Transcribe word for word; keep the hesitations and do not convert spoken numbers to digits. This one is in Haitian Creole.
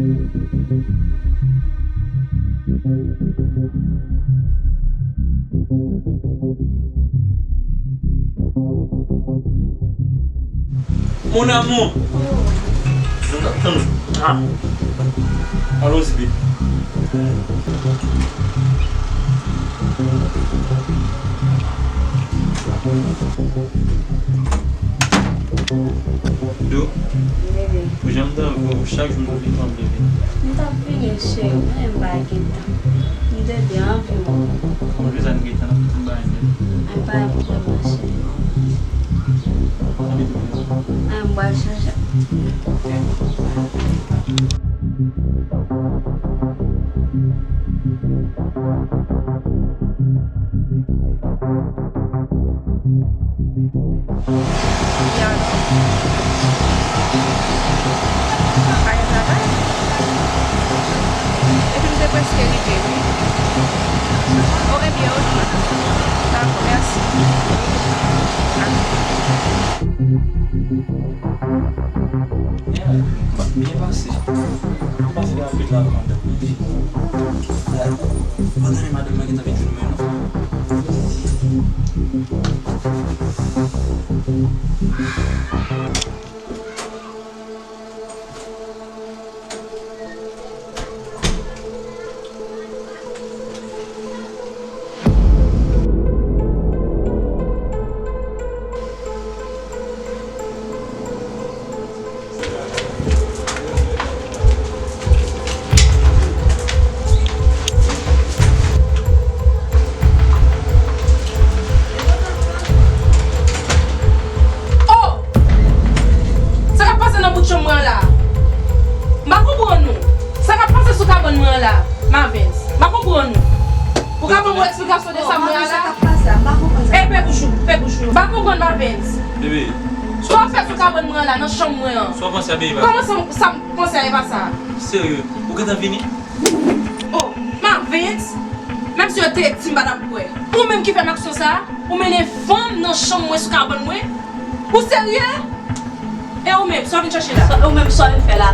Mon amour. Nou t ap tann ou. Ah. Allons-y, baby. Yo. Bebe. Pou jan m t anvi w, chak jou m t ap vin, m ap vini. M t ap vini, cheri, men m pa gen tan. M te byen anvi w. Konbyen sa n gen tan, n ap fouti m bagay nèt. Ay, pa gen pwoblèm, cheri. Konbyen tan? Ay, m pral chache. Epi alò? Pa gen travay? Epi m te prèske rive, wi. O, ebyen, oke. Dakò, mèsi. Byen, byen pase. M pase rapid la, madanm. Pandan madanm nan gentan vin jwenn mwen, non. Oh! Sa k ap pase nan bout chanm mwen an la? M pa konprann ou. Sa k ap pase sou kabann mwen an la, Mavens? M pa konprann ou. Ou ka ban mwen eksplikasyon de sa m wè a la? Sa k ap pase a, m pa konprann sa. E, fè bouch ou, fè bouch ou. M pa konprann, Mavens. Bebe. Sa w ap fè sou kabann mwen an la, nan chanm mwen an? Sa w panse a, bebe? Kòman sa, sa m panse a, e pa sa? Serye? Ou gentan vini? Oh, Mavens, menm si yo te di m pa t ap kwè. Ou menm ki fè m aksyon sa a, ou mennen fanm nan chanm mwen sou kabann mwen? Ou serye? E ou menm, sa w vin chache la? Sa, ou menm, sa w vin fè la?